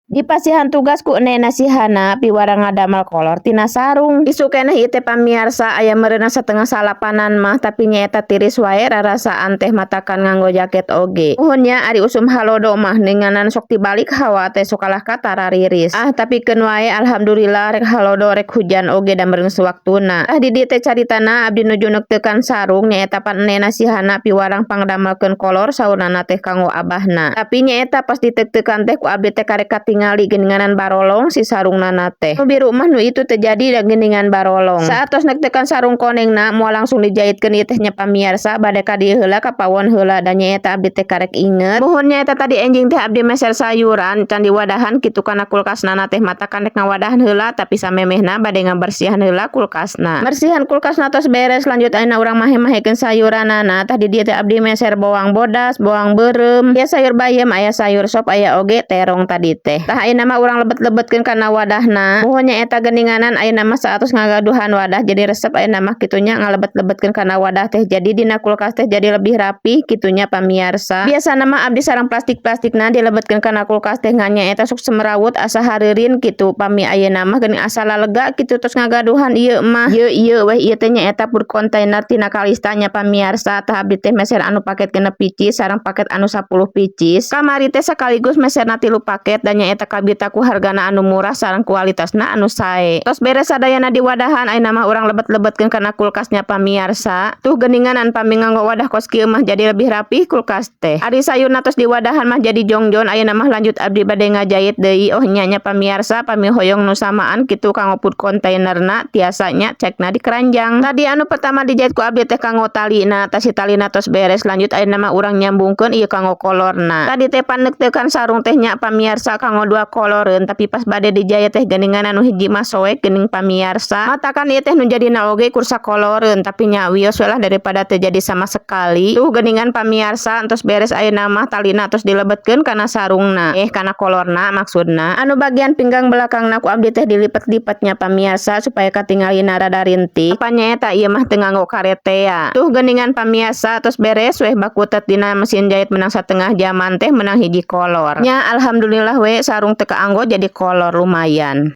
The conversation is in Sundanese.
Dipasihan tugas ku Nena Sihana piwarang ngadamel kolor tina sarung. Isuk keneh ieu teh, pamiarsa, aya meureunna 7.30-an mah, tapi nyaeta tiris wae rarasaan teh, matakan nganggo jaket oge. Muhun nya, ari usum halodo mah ninganan sok tibalik hawa teh, sok kalah ka tarariris. Ah, tapi keun wae, alhamdulillah, rek halodo rek hujan oge da meureun sawaktuna. Ah, di dieu teh caritana abdi nuju neukeukan sarung, nyaeta pan Nena Sihana piwarang pangdamelkeun kolor, saurnana teh kanggo abahna. Tapi nyaeta pas diteuk-teukan teh ku abdi teh karek katingali geuninganan barolong si sarungnana teh. Nu biru mah nu itu teu jadi da geuningan barolong. Saatos neukeukan sarung konengna, moal langsung dijaitkeun ieu teh nya, pamiarsa, bade ka dieu heula, ka pawon heula, da nyaeta abdi teh karek inget. Muhun, nyaeta tadi enjing teh abdi meser sayuran can diwadahan kitu kana kulkasna teh, matakan rek ngawadahan heula, tapi samemehna bade ngabersihan heula kulkasna. Bersihan kulkasna tos beres, lanjut ayeuna urang mahe-mahekeun sayuranana. Tah, di dieu teh abdi meser bawang bodas, bawang beureum, aya sayur bayam, aya sayur sop, aya oge terong tadi teh. Tah, ayeuna mah urang lebet-lebetkeun kana wadahna. Muhun, nyaeta geuninganan ayeuna mah saatos ngagaduhan wadah jadi resep ayeuna mah kitu nya ngalebet-lebetkeun kana wadah teh, jadi dina kulkas teh jadi lebih rapih kitu nya, pamiarsa. Biasana mah abdi sareng plastik-plastikna dilebetkeun kana kulkas teh, ngan nyaeta sok semerawut asa hareureun kitu. Pami ayeuna mah geuning asa lalega kitu tos ngagaduhan ieu mah. Ieu ieu weh, ieu teh nyaeta food container tina Kalista nya, pamiarsa. Tah, abdi teh meser anu paket 6 pieces sareng paket anu 10 pieces. Kamari teh sekaligus meserna tilu paket dan nyaeta kabita ku hargana anu murah sareng kualitasna anu sae. Tos beres sadayana di wadahan, ayeuna mah urang lebet-lebetkeun kana kulkasnya, pamiarsa. Tuh, geuninganan pami nganggo wadah kos kieu mah jadi lebih rapih kulkas teh. Ari sayurna tos di wadahan mah jadi jongjon, ayeuna mah lanjut abdi bade ngajait deui. Oh nya nya, pamiarsa, pami hoyong nu samaan kitu kanggo food containerna, tiasa nya cekna di keranjang. Tadi anu pertama dijait ku abdi teh kanggo talina, tah si talina tos beres, lanjut ayeuna mah urang nyambungkeun ieu kanggo kolorna. Tadi teh paneukeukan sarung teh nya, pamiarsa, kanggo dua koloreun, tapi pas bade dijait teh geuningan anu hiji mah soek geuning, pamiarsa. Matakan ieu teh nu jadina oge kur sakoloreun, tapi nya wios we lah daripada teu jadi sama sekali. Tuh, geuningan, pamiarsa, entos beres ayeuna mah talina tos dilebetkeun kana sarungna, eh, kana kolorna maksudna. Anu bagian pinggang belakangna ku abdi teh dilipet-lipet nya, pamiarsa, supaya katingalina rada rintik. Apa nyaeta ieu mah teu nganggo karet tea. Tuh, geuningan, pamiarsa, tos beres weh, bakutet dina mesin jahit menang satengah jaman teh menang hiji kolor. Nya, alhamdulillah we, sarung teu kaanggo jadi kolor, lumayan.